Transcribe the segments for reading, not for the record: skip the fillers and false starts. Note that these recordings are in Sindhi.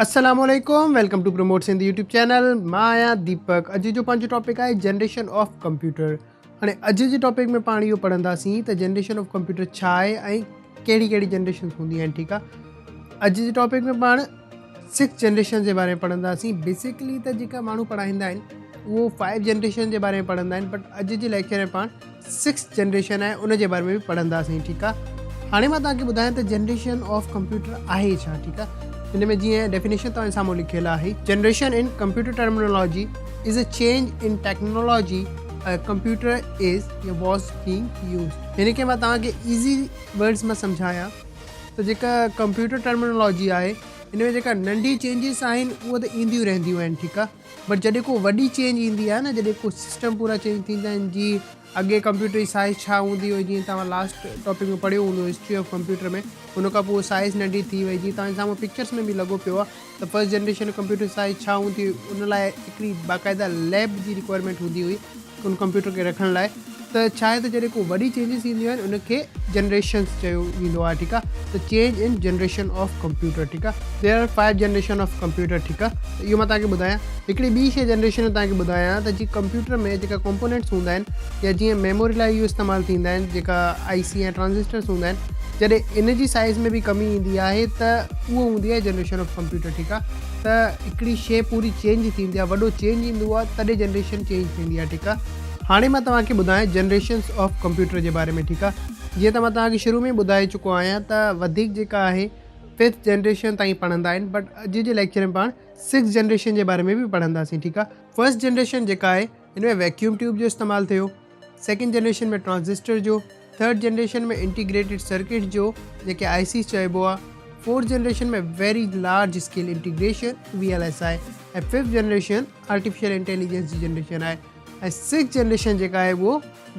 السلام عليڪم welcome to promote Sindh YouTube channel مان آهيان ديپڪ اڄ جو پنهنجو ٽاپڪ آهي جنريشن آف ڪمپيوٽر هاڻي اڄ جي ٽاپڪ ۾ پاڻ اهو پڙهنداسين ته جنريشن آف ڪمپيوٽر ڇا آهي ۽ ڪهڙي ڪهڙي جنريشن هوندي آهن ٺيڪ آهي اڄ جي ٽاپڪ ۾ پاڻ سڪس جنريشن جي باري ۾ پڙهنداسين بيسڪلي ته جيڪا ماڻهو پڙهائيندا آهن اهو فائيو جنريشن جي باري ۾ پڙهندا آهن بٽ اڄ جي ليڪچر ۾ پاڻ سڪس جنريشن آهي ان جي باري ۾ به پڙهنداسين ٺيڪ آهي هاڻي مان توهان کي ٻڌايان ته جنريشن آف ڪمپيوٽر آهي ڇا ٺيڪ آهي ان ۾ جيئن ڊيفينيشن توهان جي سامهون لکيل آهي generation in computer terminology is a change in technology computer is يا واز بينگ يوزڊ هن کي مان توهان کي ايزي ورڊز مان سمجهايان ته جيڪا ڪمپيوٽر ٽرمينالاجي آهي ان ۾ جيڪا ننڍي چينجز آهن اهي ته اينديون رهنديون آهن ٺيڪ آهي بٽ جڏهن ڪو وڏي چينج ايندي آهي نه جڏهن ڪو سسٽم پورا چينج ٿيندا آهن جي اڳي ڪمپيوٽر جي سائز ڇا هوندي هئي جيئن توهان لاسٽ ٽاپڪ ۾ پڙهيو هوندو هسٽري آف ڪمپيوٽر ۾ ان کان پوء سائز ننڍي ٿي وئي جيئن توهان جي سامهون پڪچرس ۾ به لڳو پيو آهي ته فرسٽ جنريشن ڪمپيوٽر سائز ڇا هوندي هئي ان لاء هڪڙي باقاعده ليب جي رڪوائرمينٽ هوندي هئي ان ڪمپيوٽر کي رکڻ لاء ته ڇا آهي ته جڏهن ڪو وڏي چينجز اينديون آهن ان کي جنريشنس چيو ويندو آهي ٺيڪ آهي ته change in generation of computer ٺيڪ آهي there are five generation of computer ٺيڪ آهي ته اهو مان توهان کي ٻڌايان هڪڙي ٻي شي جنريشن توهان کي ٻڌايان ته جي ڪمپيوٽر ۾ جيڪا ڪمپونينٽس هوندا آهن يا جيئن ميموري لاء اهو استعمال ٿيندا آهن جيڪا آئي سي ۽ ٽرانزسٽرس هوندا آهن جڏهن ان جي سائز ۾ به ڪمي ايندي آهي ته اهو هوندي آهي جنريشن آف ڪمپيوٽر ٺيڪ آهي ته هڪڙي شي پوري چينج ٿيندي آهي وڏو چينج ايندو آهي تڏهن جنريشن چينج ٿيندي آهي ٺيڪ آهي هاڻي مان توهان کي ٻڌايان جنريشنس آف ڪمپيوٽر جي باري ۾ ٺيڪ آهي جيئن ته مان توهان کي شروع ۾ ٻڌائي چڪو آهيان ته وڌيڪ جيڪا آهي ففٿ جنريشن تائين پڙهندا آهن بٽ اڄ جي ليڪچر ۾ پاڻ سڪس جنريشن جي باري ۾ به پڙهنداسين ٺيڪ آهي فرسٽ جنريشن جيڪا آهي ان ۾ ويڪيوم ٽيوب جو استعمال ٿيو سيڪنڊ جنريشن ۾ ٽرانزسٽر جو، ٿرڊ جنريشن ۾ انٽيگريٽيڊ سرڪٽ جو جنهن کي آء سيز چئبو آهي، fourth generation ۾ very large scale integration, V L S I, ۽ fifth generation artificial intelligence جي جنريشن آهي ۽ سڪس جنريشن جيڪا آهي اهو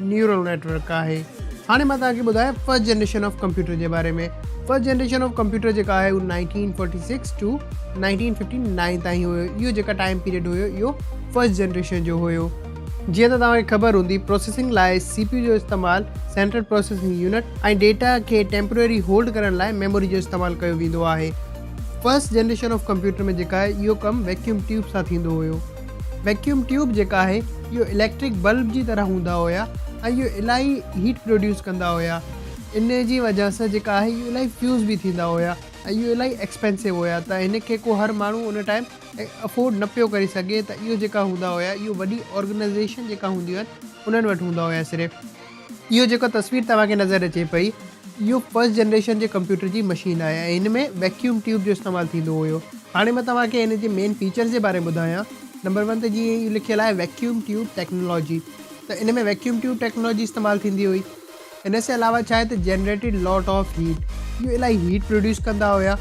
نيورل نيٽ ورڪ آهي. هاڻي مان توهان کي ٻڌايان فرسٽ جنريشن آف ڪمپيوٽر جي باري ۾. فرسٽ جنريشن آف ڪمپيوٽر جيڪا آهي اهو 1946 ٽو 1959 تائين هيو. اهو جيڪا ٽائيم پيريڊ هيو اهو فرسٽ جنريشن جو هيو. جيئن ته توهان کي خبر هوندي پروسيسنگ لاء سي پي يو جو استعمال سينٽرل پروسيسنگ يونٽ ۽ ڊيٽا کي ٽيمپورري هولڊ ڪرڻ لاء ميموري جو استعمال ڪيو ويندو آهي. فرسٽ جنريشن آف ڪمپيوٽر ۾ جيڪا آهي اهو ڪم ويڪيوم ٽيوب سان ٿيندو هيو. ويڪيوم ٽيوب جيڪا آهي اهو اليڪٽرڪ بلب جي طرح هوندا هيا ۽ اهو الاهي هيٽ پروڊيوس ڪندا هيا ان جي وجه سان جيڪا آهي اهو الاهي فيوز به ٿيندا هيا ۽ اهو الاهي ايڪسپينسو هيا ته هن کي ڪو هر ماڻهو ان ٽائيم افورڊ نه پيو ڪري سگهي ته اهو جيڪا هوندا هيا اهو وڏي آرگنائيزيشن جيڪا هونديون آهن انهن وٽ هوندا هيا صرف اهو جيڪا تصوير توهان کي نظر اچي پئي اهو فرسٽ جنريشن جي ڪمپيوٽر جي مشين آهي ۽ هن ۾ ويڪيوم ٽيوب جو استعمال ٿيندو هيو هاڻي مان توهان کي هن جي مين فيچرز جي باري ۾ ٻڌايان نمبر ون ته جيئن اهو لکيل آهي ويڪيوم ٽيوب ٽيڪنالاجي ته ان ۾ ويڪيوم ٽيوب ٽيڪنالاجي استعمال ٿيندي هئي ان سي علاوه ڇا آهي ته جنريٽيڊ لاٽ آف هيٽ اهو الاهي هيٽ پروڊيوس ڪندا هيا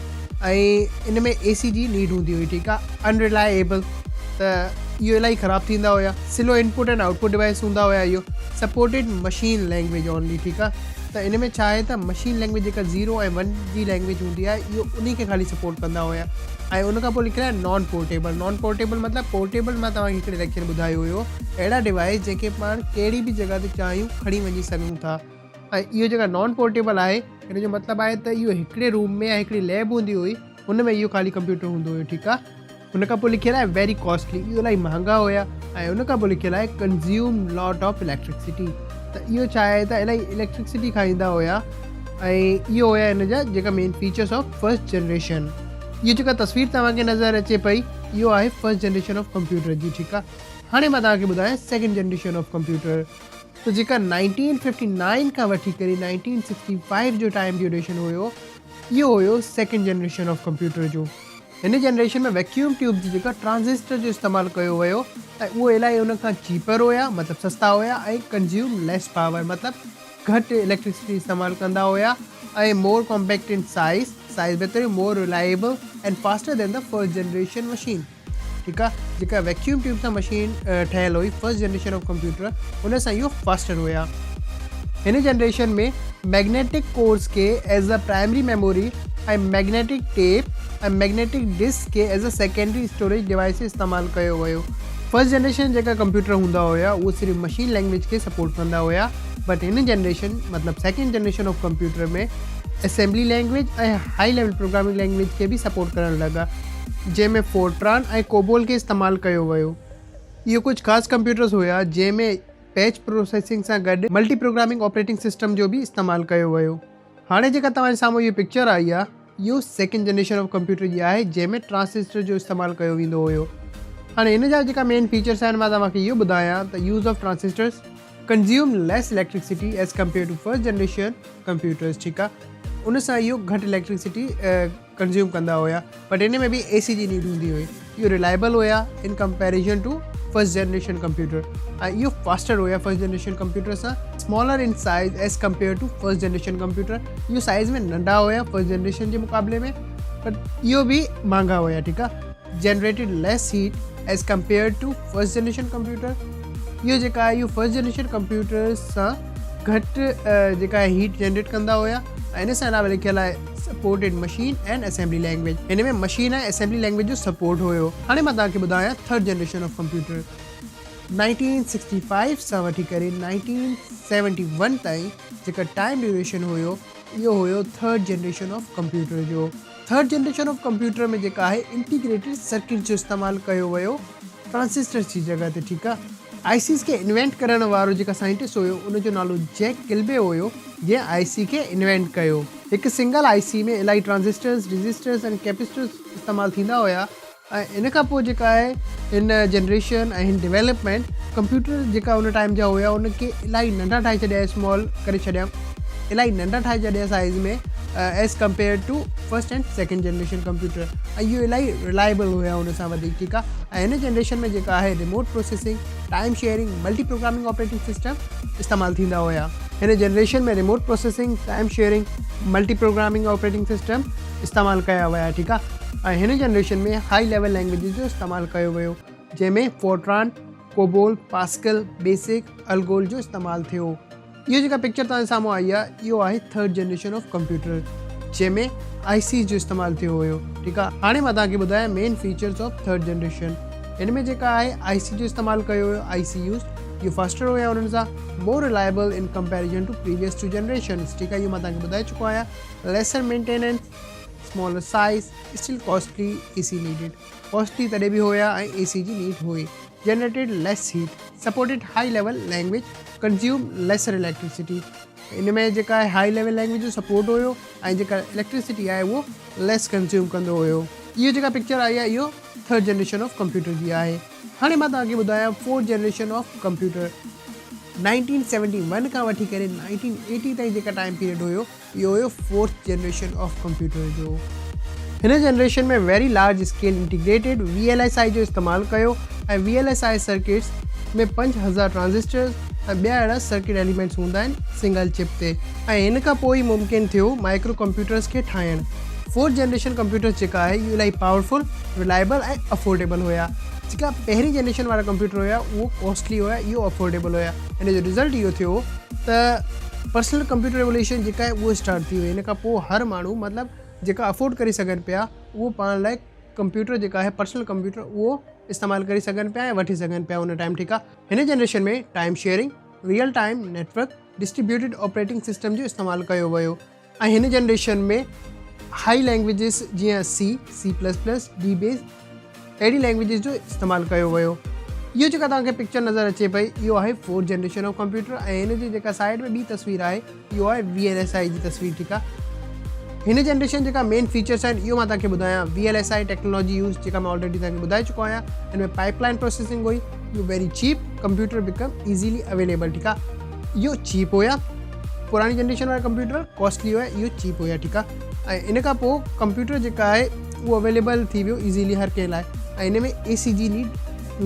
۽ ان ۾ اي سي جي نيڊ هوندي هئي ٺيڪ آهي ان ريلائيبل ته اهو الاهي خراب ٿيندا هيا سلو انپوٽ ۽ آئوٽ پوٽ ڊوائس هوندا هيا اهو سپورٽيڊ مشين لينگويج اونلي ٺيڪ آهي ته ان ۾ ڇا آهي ته مشين لينگويج جيڪا زيرو ۽ ون جي لينگويج هوندي آهي اهو انهي کي خالي سپورٽ ڪندا هيا ۽ ان کان پوء لکيل آهي نان پورٽيبل نان پورٽيبل مطلب پورٽيبل مان توهان کي هڪڙي ليڪچر ٻڌايو هيو اهڙا ڊوائس جنهن کي پاڻ ڪهڙي به جڳهه تي چاهيون کڻي وڃي سگهون ٿا ۽ اهو جيڪا نان پورٽيبل آهي ان جو مطلب آهي ته اهو هڪڙي روم ۾ يا هڪڙي ليب هوندي هئي ان ۾ اهو خالي ڪمپيوٽر هوندو هيو ٺيڪ آهي ان کان پوء لکيل آهي ويري ڪاسٽلي اهو الاهي مهانگا هيا ۽ ان کان پوء لکيل آهي ڪنزيوم لاٽ آف اليڪٽرڪسٽي ته اهو ڇا آهي ته الاهي اليڪٽرڪسٽي کائيندا هيا ۽ اهو هيا ان جا جيڪا main features of first generation اهو جيڪا تصوير توهان کي نظر اچي پئي اهو آهي فرسٽ جنريشن آف ڪمپيوٽر جي ٺيڪ آهي هاڻي مان توهان کي ٻڌايان سيڪنڊ جنريشن آف ڪمپيوٽر ته جيڪا 1959 کان وٺي ڪري 1965 جو ٽائيم ڊيوريشن هيو اهو هيو سيڪنڊ جنريشن آف ڪمپيوٽر جو. هن جنريشن ۾ ويڪيوم ٽيوب جي جڳهه ٽرانزسٽر جو استعمال ڪيو ويو ۽ اهو الاهي ان کان چيپر هيا مطلب سستا هيا ۽ ڪنزيوم ليس پاور مطلب گهٽ اليڪٽرسٽي استعمال ڪندا هيا ۽ مور ڪامپيڪٽ ان سائز سائز بهتر هئي more reliable and faster than the first generation machine. ٺيڪ آ جيڪا ويڪيوم ٽيوب سان مشين ٺهيل هئي فرسٽ جنريشن آف ڪمپيوٽر ان سان اهو فاسٽر هيا. هن جنريشن ۾ ميگنيٽڪ ڪورس کي as a primary memory ۽ magnetic tape ۽ magnetic disc کي as a secondary storage device استعمال ڪيو ويو. فرسٽ جنريشن جيڪا ڪمپيوٽر هوندا هيا اهو صرف مشين لينگويج کي سپورٽ ڪندا هيا بٽ هن جنريشن مطلب second generation of computer ۾ assembly language ۽ high level programming language کي به سپورٽ ڪرڻ لڳا. جنهن ۾ فورٽران ۽ ڪوبول کي استعمال ڪيو ويو. اهو ڪجهه خاص ڪمپيوٽرز هيا جنهن ۾ بيچ پروسيسنگ سان گڏ ملٽي پروگرامنگ آپريٽنگ سسٽم جو به استعمال ڪيو ويو. هاڻي جيڪا توهان جي سامهون اهو پڪچر آئي آهي اهو سيڪنڊ جنريشن آف ڪمپيوٽر جي آهي جنهن ۾ ٽرانسسٽر جو استعمال ڪيو ويندو هيو. هاڻي هن جا جيڪا مين فيچرس آهن مان توهان کي اهو ٻڌايان ته use of transistors, consume less electricity as compare to first generation computers ٺيڪ آ ان سان اهو گهٽ اليڪٽرڪسٽي ڪنزيوم ڪندا هيا بٽ ان ۾ به اي سي جي نيڊ هوندي هئي اهو رلائبل هيا in comparison to first generation computer ۽ اهو فاسٽر هيا فرسٽ جنريشن ڪمپيوٽر سان smaller in size as compare to first generation computer اهو سائز ۾ ننڍا هيا فرسٽ جنريشن جي مقابلي ۾ بٽ اهو به مهانگا هيا ٺيڪ آ generated less heat as compare to first generation computer اهو جيڪا آهي اهو فرسٽ جنريشن ڪمپيوٽر سان گهٽ جيڪا آهي هيٽ جنريٽ ڪندا هيا ۽ ان سان علاوه لکيل آهي supported machine and assembly language هن ۾ مشين ۽ اسيمبلي لينگويج جو سپورٽ هيو. هاڻي مان توهان کي ٻڌايان ٿرڊ جنريشن آف ڪمپيوٽر 1965 سان وٺي ڪري 1971 تائين جيڪا ٽائيم ڊيوريشن هيو اهو هيو ٿرڊ جنريشن آف ڪمپيوٽر جو. ٿرڊ جنريشن آف ڪمپيوٽر ۾ جيڪا آهي انٽيگريٽيڊ سرڪٽس جو استعمال ڪيو ويو ٽرانسسٽرس جي جڳهه تي ٺيڪ آ. آء سيز کي انوينٽ ڪرڻ وارو جيڪا سائنٽسٽ هيو ان جو نالو جيڪ ڪلبي هيو جنهن آء سي کي انوينٽ ڪيو. هڪ سنگل I سي ۾ الاهي ٽرانسسٽرس، ريزسٽرس ۽ ڪيپسٽرس استعمال ٿيندا هيا ۽ ان کان پوء جيڪا آهي هن جنريشن ۽ هن ڊيولپمينٽ ڪمپيوٽر جيڪا ان ٽائيم جا هيا ان کي الاهي ننڍا ٺاهي ڇڏيا اسمال ڪري ڇڏيا الاهي ننڍا ٺاهي ڇڏيا size ۾ as compare to first and second generation computer ۽ اهو الاهي رلائبل هيا ان سان وڌيڪ ٺيڪ آهي ۽ هن جنريشن ۾ جيڪا آهي remote processing time sharing multi programming operating system استعمال ٿيندا هيا. هن generation ۾ remote processing time sharing multi programming operating system استعمال ڪيا ويا ٺيڪ آ ۽ هن جنريشن ۾ هائي ليول لينگويجز جو استعمال ڪيو ويو جنهن ۾ فورٽران، ڪوبول، پاسڪل، بيسڪ، الگول جو استعمال ٿيو. اهو جيڪا پڪچر توهان جي سامهون آئي آ اهو آهي ٿرڊ جنريشن آف ڪمپيوٽر جنهن ۾ آئي سيز جو استعمال ٿيو هيو ٺيڪ آ هاڻي مان توهان کي ٻڌايان main features of third generation هن ۾ جيڪا آهي آئي سي جو استعمال ڪيو ويو آئي سي يوز اهو فاسٽر هيا انهن سان more reliable in comparison to previous two generations ٺيڪ آ اهو مان توهان کي ٻڌائي چڪو آهيان lesser maintenance, smaller size, still costly, A C needed, costly تڏهن به هيا ۽ اي سي جي نيڊ هئي، generated less heat, supported high level language, consume lesser electricity, ان ۾ جيڪا آهي هائي ليول لينگويج جو سپورٽ هيو ۽ جيڪا اليڪٽرسٽي آهي اهو ليس ڪنزيوم ڪندو هيو. اهو جيڪا پڪچر آئي آهي اهو ٿرڊ جنريشن آف ڪمپيوٽر جي آهي. هاڻي مان توهان کي ٻڌايان فورٿ جنريشن آف ڪمپيوٽر 1971 کان وٺي ڪري 1980 تائين جيڪا ٽائيم پيريڊ هيو اهو هيو فورٿ جنريشن آف ڪمپيوٽر جو. هن generation ۾ very large scale integrated, V L S I, جو استعمال ڪيو ۽ V L S I circuits ۾ 5000 transistors ۽ ٻيا اهڙا سرڪٽ ايليمينٽس هوندا آهن سنگل چپ تي ۽ هن کان پوء ئي ممڪن ٿيو مائڪرو ڪمپيوٽرز کي ٺاهڻ. فورٿ جنريشن ڪمپيوٽرز جيڪا آهي اهو الاهي پاورفل، رلائبل ۽ افورڊيبل هيا. جيڪا پهرين جنريشن وارا ڪمپيوٽر هيا اهو ڪاسٽلي هيا اهو افورڊيبل هيا. ان جو رزلٽ اهو ٿيو ته پرسنل ڪمپيوٽر ريوليوشن جيڪا آهي اهو اسٽارٽ ٿي وئي ان کان پوء هر ماڻهو مطلب جيڪا افورڊ ڪري سگهن پيا اهو پاڻ لاء ڪمپيوٽر جيڪا آهي پرسنل ڪمپيوٽر اهو استعمال ڪري سگهن پيا ۽ وٺي سگهن پيا ان ٽائيم ٺيڪ آهي هن generation ۾ time sharing real time network distributed operating system جو استعمال ڪيو ويو ۽ هن جنريشن ۾ هائي لينگويجز جيئن C, C plus plus, D base اهڙي لينگويجز جو استعمال ڪيو ويو. اهو جيڪا توهان کي پڪچر نظر اچي پئي اهو آهي فورٿ جنريشن آف ڪمپيوٽر ۽ هن جي جيڪا سائيڊ ۾ ٻي تصوير آهي اهو آهي وي ايل ايس I جي تصوير ٺيڪ آهي. هن جنريشن جيڪا مين فيچرس آهن اهو مان توهان کي ٻڌايان V L S I technology use جيڪا مان آلريڊي توهان کي ٻڌائي چڪو آهيان هن ۾ پائپ لائن پروسيسنگ هئي اهو very cheap computer become easily available ٺيڪ آهي اهو چيپ هيا پراڻي جنريشن وارا ڪمپيوٽر ڪاسٽلي هيا اهو چيپ هيا ٺيڪ آ ۽ ان کان پوء ڪمپيوٽر جيڪا آهي اهو اويليبل ٿي ويو ايزيلي هر ڪنهن لاء ۽ ان ۾ اي سي جي نيڊ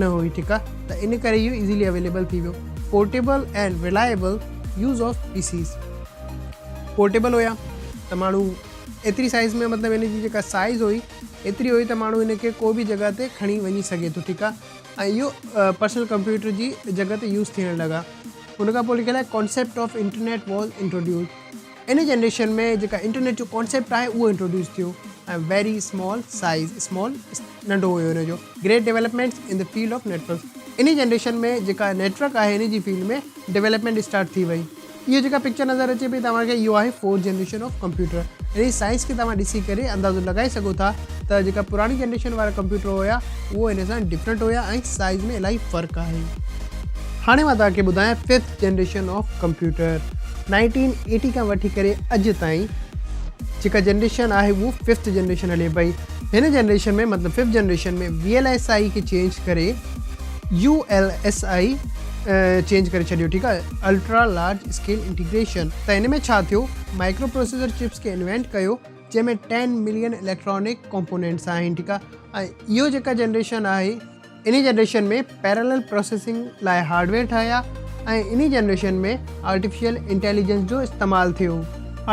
نه هئي ٺيڪ آ ته ان ڪري اهو ايزيلي اويليبل ٿي ويو portable and reliable use of P Cs portable هيا ته ماڻهو ايتري سائز ۾ مطلب ان جي جيڪا سائز هئي ايتري هئي ته ماڻهو ان کي ڪو به جڳهه تي کڻي وڃي سگهي ٿو ٺيڪ آ ۽ اهو پرسنل ڪمپيوٽر جي جڳهه تي يوز ٿيڻ لڳا ان کان پوء لکيل آهي concept of internet was introduced in generation ۾ جيڪا انٽرنيٽ جو ڪانسيپٽ آهي اهو انٽروڊيوس ٿيو ۽ ويري اسمال سائز اسمال ننڍو هيو ان جو great developments in the field of network in generation ۾ جيڪا نيٽورڪ آهي ان جي فيلڊ ۾ ڊيولپمينٽ اسٽارٽ ٿي وئي. اهو جيڪا پڪچر نظر اچي پئي توهان کي اهو آهي فورٿ جنريشن آف ڪمپيوٽر يعني سائنس کي توهان ڏسي ڪري اندازو لڳائي سگهو ٿا ته جيڪا پراڻي جنريشن وارا ڪمپيوٽر هيا اهو هن سان ڊفرنٽ هيا ۽ سائز ۾ الاهي فرق آهي. هاڻي مان توهان کي ٻڌايان ففٿ جنريشن آف ڪمپيوٽر 1980 کان وٺي ڪري اڄ تائين جيڪا جنريشن آهي اهو ففٿ جنريشن هلي پئي هن جنريشن ۾ مطلب fifth generation ۾ V L S I کي چينج ڪري U L S I change ڪري ڇڏيو ٺيڪ آهي الٽرا لارج اسڪيل انٽيگريشن ته ان ۾ ڇا ٿيو مائڪرو پروسيسر چپس کي انوينٽ ڪيو جنهن ۾ 10 ملين اليڪٽرانڪ ڪمپونينٽس آهن ٺيڪ آهي ۽ اهو جيڪا جنريشن آهي انهي جنريشن ۾ پيرالل پروسيسنگ لاء هارڊويئر ٺاهيا ۽ انهي جنريشن ۾ آرٽيفيشل انٽيليجنس جو استعمال ٿيو.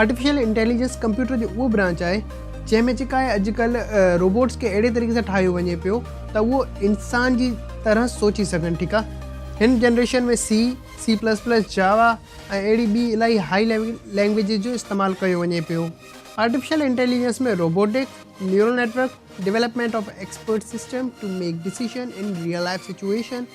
آرٽيفيشل انٽيليجنس ڪمپيوٽر جو اهو برانچ آهي جنهن ۾ جيڪا آهي اڄڪلهه روبوٽس کي اهڙي طريقي سان ٺاهيو وڃي پيو ته اهو انسان جي طرح سوچي سگهن ٺيڪ آهي هن generation ۾ C, C plus plus, Java ۽ اهڙي ٻي الاهي هائي ليول لينگويجز جو استعمال ڪيو وڃي پيو. Artificial intelligence ۾ robotics, neural network, development of expert system to make decision in real life situation,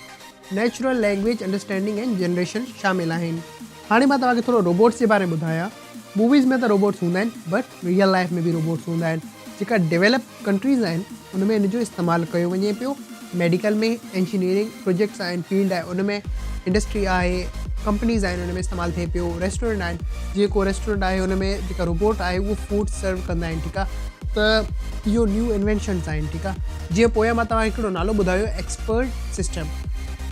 natural language understanding and generation شامل آهن. هاڻي مان توهان کي ٿورو روبوٽس جي باري ۾ ٻڌايان. موويز ۾ ته روبوٽس هوندا آهن بٽ ريئل لائف ۾ به روبوٽس هوندا آهن. جيڪا ڊيولپ ڪنٽريز آهن ان ۾ ان جو استعمال ڪيو وڃي پيو. ميڊيڪل ۾ انجنيئرنگ پروجيڪٽس آهن فيلڊ آهي ان ۾ انڊسٽري آهي ڪمپنيز آهن ان ۾ استعمال ٿئي پيو. ريسٽورنٽ آهن جيئن ڪو ريسٽورنٽ آهي ان ۾ جيڪا روبوٽ آهي اهو فوڊ سرو ڪندا آهن ٺيڪ آهي ته اهو نيو انوينشنس آهن ٺيڪ آهي. جيئن پويان مان توهان کي هڪڙو نالو ٻڌايو ايڪسپرٽ سسٽم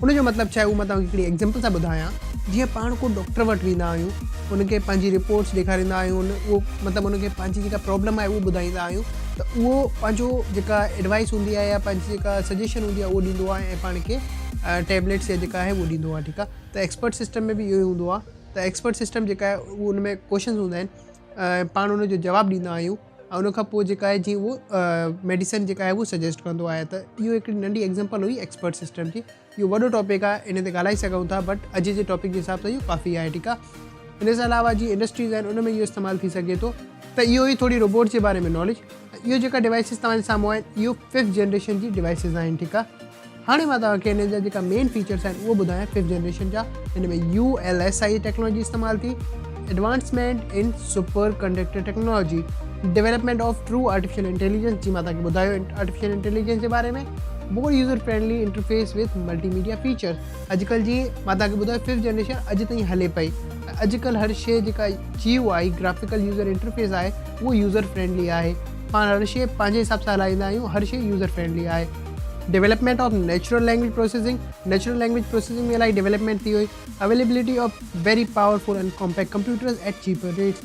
ان جو مطلب ڇا آهي اهو مان توهان کي هڪڙي ايگزامپل سان ٻڌايان جيئن پاڻ ڪو ڊاڪٽر وٽ ويندا آهيون ان کي پنهنجي رپورٽس ڏيکاريندا آهيون اهو مطلب ان کي پنهنجي جيڪا پرابلم آهي اهو ٻڌائيندا آهيون ته اهو پنهنجو جيڪا ايڊوائس هوندي آهي يا پنهنجي جيڪا سجيشن هوندي آهي اهو ڏيندو آهي ۽ پاڻ کي ٽيبليٽس يا جيڪا آهي اهو ڏيندو آهي ٺيڪ آهي ته ايڪسپرٽ سسٽم ۾ به اهو ئي هوندو آهي ته ايڪسپرٽ سسٽم جيڪا آهي اهو ان ۾ ڪوشنز هوندا آهن پاڻ ان جو جواب ڏيندا آهيون ۽ ان کان پوء جيڪا آهي جيئن اهو ميڊيسن جيڪا آهي اهو سجيسٽ ڪندو آهي ته اهو هڪڙي ننڍي ايگزامپل هئي ايڪسپرٽ سسٽم جي اهو وڏو ٽاپڪ آهي ان تي ڳالهائي سگهون ٿا بٽ اڄ جي ٽاپڪ جي حساب سان اهو ڪافي آهي ٺيڪ آهي ان سان علاوه جي انڊسٽريز آهن ان ۾ اهو استعمال ٿي سگهي ٿو ته اهو ئي ٿوري روبوٽس جي باري ۾ ناليج اهو جيڪا ڊوائسز توهان جي سامهون آهن اهو ففٿ جنريشن جي ڊوائسز آهن ٺيڪ آهي هاڻي مان توهان کي انهن جا جيڪا مين فيچرس آهن اهو ٻڌايان ففٿ جنريشن جا ان ۾ U L S I technology استعمال ٿي advancement in superconductor technology development of true artificial intelligence جي مان توهان کي ٻڌايو آرٽيفيشل انٽيليجنس جي باري ۾ more user friendly interface with multimedia features اڄڪلهه جي مان توهان کي ٻڌايو ففٿ جنريشن اڄ تائين هلي پئي اڄڪلهه هر شيء جيڪا G U I graphical user interface آهي اهو يوزر فرينڊلي آهي پاڻ هر شيء پنهنجي حساب سان هلائيندا آهيون هر شيء يوزر فرينڊلي آهي development of natural language processing, natural language processing ۾ الاهي ڊيولپمينٽ ٿي وئي، availability of very powerful and compact computers at cheaper rates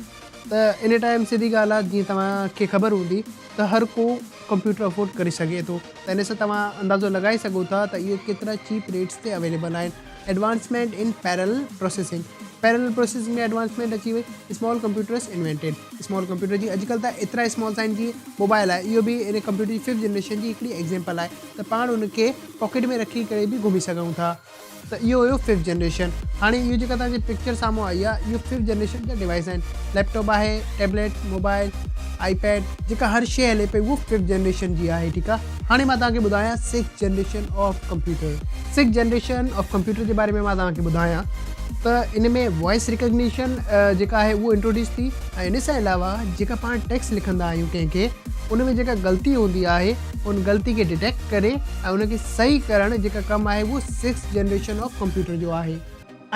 ته ان ٽائيم سڌي ڳالهه آهي جيئن توهان کي خبر هوندي ته هر ڪو ڪمپيوٽر افورڊ ڪري سگهي ٿو ته ان سان توهان اندازو لڳائي سگهو ٿا ته اهي ڪيترا چيپ ريٽس تي اويليبل آهن. Advancement in parallel processing, parallel processing ۾ advancement اچي وئي، small computers invented, small computer جي اڄڪلهه ته ايترا اسمالس آهن جيئن موبائل آهي اهو به ان ڪمپيوٽر جي ففٿ جنريشن جي هڪڙي ايگزيمپل آهي ته پاڻ ان کي پاڪيٽ ۾ رکي ڪري به گهمي سگهون ٿا ته اهو هيو ففٿ جنريشن هاڻي اهو جيڪا توهان جي پڪچر سامهون آئي آهي اهو ففٿ جنريشن جا ڊوائس آهن ليپ ٽاپ آهي ٽيبليٽ موبائل آئي پيڊ جيڪا هر شي هلي پئي اهو ففٿ جنريشن جي آهي ٺيڪ آهي هاڻي مان توهان کي ٻڌايان six generation of computer six generation of computer جي باري ۾ مان توهان کي ٻڌايان ته ان ۾ وائس ريڪگنيشن جيڪا آهي اهو انٽروڊيوس ٿي ۽ ان سان علاوه جيڪا پاڻ ٽيڪسٽ لکندا آهيون ڪنهن کي ان ۾ جيڪا غلطي هوندي آهي ان غلطي کي ڊيٽيڪٽ ڪري ۽ ان کي صحيح ڪرڻ جيڪا ڪم آهي اهو سڪس جنريشن آف ڪمپيوٽر جو آهي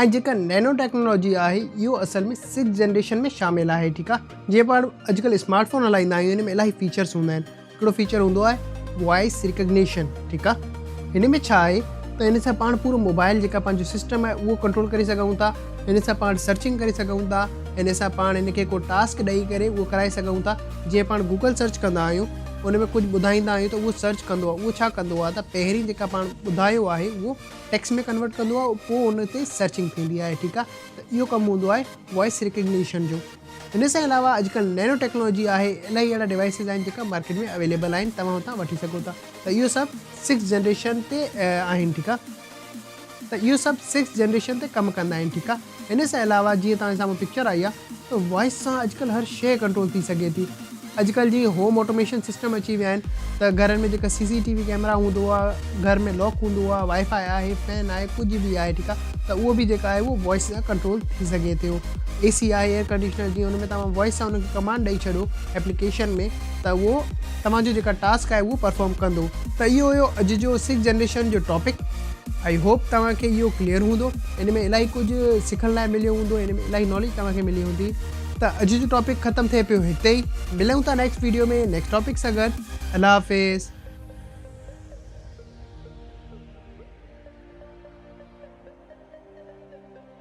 ۽ جيڪا نينو ٽيڪنالاجي آهي اهو اصل ۾ سڪس جنريشن ۾ شامل آهي ٺيڪ آهي جيئن پاڻ اڄڪلهه اسمارٽ فون هلائيندا آهيون ان ۾ الاهي فيچرس هوندا آهن هڪڙو فيچر هوندو آهي وائس ريڪگنيشن ٺيڪ آهي هن ۾ ڇا آهي ته ان سان پاڻ پورو موبائل جيڪا پنهنجو سسٽم آهي اهو ڪنٽرول ڪري سگهون ٿا ان سان پاڻ سرچنگ ڪري سگهون ٿا ان سان پاڻ ان کي ڪو ٽاسڪ ڏئي ڪري اهو ڪرائي سگهون ٿا جيئن پاڻ گوگل سرچ ڪندا آهيون ان ۾ ڪجهه ٻڌائيندا آهيون ته اهو سرچ ڪندو آهي اهو ڇا ڪندو آهي ته پهرين جيڪا پاڻ ٻڌايو آهي اهو ٽيڪسٽ ۾ ڪنورٽ ڪندو آهي پوء ان تي سرچنگ ٿيندي آهي ٺيڪ آهي ته اهو ڪم هوندو آهي وائس ريڪگنيشن جو ان سان علاوه اڄڪلهه نينو ٽيڪنالاجي آهي الاهي اهڙا ڊوائسز آهن جيڪا مارڪيٽ ۾ اويليبل آهن توهان اتان وٺي سگهو ٿا ته اهو سڀ سڪس جنريشن تي آهن ٺيڪ آهي ته اهو سڀ سڪس جنريشن تي ڪم ڪندا آهن ٺيڪ آهي ان سان علاوه جيئن توهان جي سامهون پڪچر آئي آهي ته وائس سان اڄڪلهه هر شيء ڪنٽرول ٿي سگهي ٿي. اڄڪلهه جيئن هوم آٽوميشن سسٽم اچي ويا آهن ته گهرن ۾ جيڪا سي سي ٽي وي ڪيمرا هوندو آهي گهر ۾ لاڪ هوندو آهي وائي فائي آهي فين آهي ڪجهه به آهي ٺيڪ آهي ته اهو به جيڪا آهي اهو وائس سان ڪنٽرول ٿي سگهي ٿو اي سي آهي ايئر ڪنڊيشنر جيئن ان ۾ توهان وائس سان ان کي ڪمانڊ ڏئي ڇڏو ايپليڪيشن ۾ ته اهو توهان جو جيڪا ٽاسڪ آهي اهو پرفارم ڪندو ته اهو هيو اڄ جو سڪس جنريشن جو ٽاپڪ I hope توهان کي اهو ڪليئر هوندو ان ۾ الاهي ڪجهه سکڻ لاء مليو هوندو ان ۾ الاهي ناليج توهان کي ملي هوندي ته اڄ جو ٽاپڪ ختم ٿئي پيو هتي ئي ملون ٿا نيڪسٽ ويڊيو ۾ نيڪسٽ ٽاپڪ سان گڏ الله حافظ.